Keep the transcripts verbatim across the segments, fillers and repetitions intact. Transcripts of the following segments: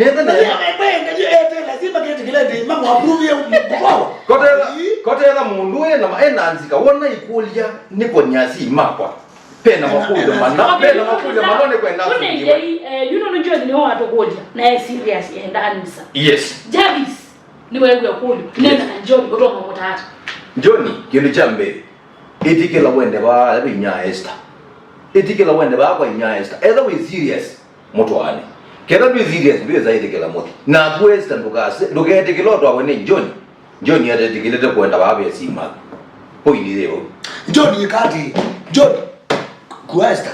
Nĩtha nĩ- Lazima ende, ende, lazima ketĩkĩle ndĩ, mamũ approve ya mkutano. Kotetha, kotetha mũndũ ena, ena nzika, wona ikũlya nĩ kwa nyasi makwa. Pena makũlyo mana, pena makũlyo mana nĩ kwenda kũnengei, eh, you know, John nĩwe watũkũlya, na e serious, enda anisa. Yes. Jarvis, nĩwew'a kũlyo. Yes. Nena na John, ũtonga mũtata. John, kĩndũ kya mbee, ĩtĩkĩla wende vaa, ya vinya Esther. Ĩtĩkĩla wende vaa kwa inya Esther. Etha wĩ serious. Mũtwaane. Ketha ndwĩ serious, ndwĩsa ĩtĩkĩla mũthi. Naku Esther ndũkase-, ndũkeetĩkĩla ũtwawe nĩ John. John atetĩkĩlĩte kwenda vaa vya sima. Point yĩu. John ĩka atĩ, John, kua Esther,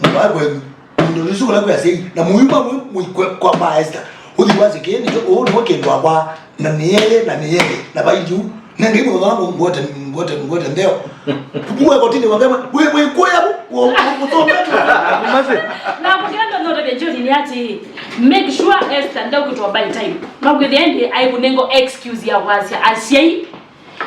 mũtwae kwenyu. Mũndũ ũsu kũla kwĩ asyai, na mũyuma mwĩ, mwĩ kwa, kwa ma Esther. Ũthi wasye kĩĩ nĩkyo, ũũ nĩwe kĩndũ akwa, na nĩ yeye, na nĩ yeye, na vai yu. Nengei mũthona ngwete, ngwete, ngwete ntheo. Kuwe kotini wa ngema, we, we, kuya, we, we, we, Na kũkenda ndoto vya John nĩ atĩ, make sure Esther ndakũtwa by time. Makwĩthĩa ĩndĩ aikũnengo excuse ya kwasya asyai,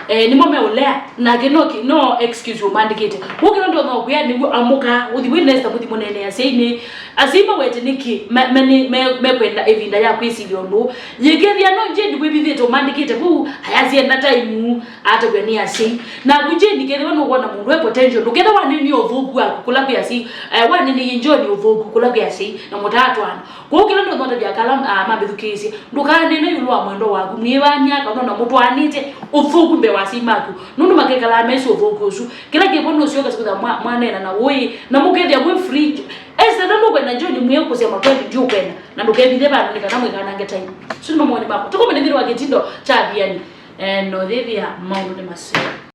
eh, nĩmo meũlea, nake no ki-, no excuse ũmandĩkĩte. Kũu kĩla ndonya kwĩa nĩw'o amũka, ũthi wĩ Esther mũthi mũnene asyai nĩ, asyai mawete nĩkĩ, me, me, nĩ, me, mekwenda ĩvinda ya kwĩsilya ũndũ. Yĩkethĩa no Jane wĩvithĩte ũmandĩkĩte kũu, ayasye na time, atavw'a nĩ asyai. Naku Jane, kethĩwa nũkwona mũndũ e potential, ndũketha wanenie ũthũku waku kũla kwĩ asyai, eh, wanenie John ũthũku kũla kwĩ asyai, na mũtaatwaana. Kwoou kĩla ndũnotavya kala, ah, mambĩthukĩĩsye, ndũkaneene ĩũlũ wa mwendwa waku, mwĩĩvany'a, kana ona mũtwaanĩte ũthũku mbee wa asyai maku, nũndũ makekalaa mesĩ ũthũku ũsu. Kĩla kĩvo nũsyoka kwĩthwa mwa-, mwaneena na ũĩ, na mũkethĩa mwĩ free. Esther, na nũkwenda John mwĩe kũsya makweli, ndiũkwenda, na ndũkevithe vandũ nĩ kana mwĩkanange time. Su nĩ mawoni makwa. Tũkomene nthĩnĩ wa kĩtindo kya Athiani, eh, na ũthĩthĩa maũndũ nĩ maseo.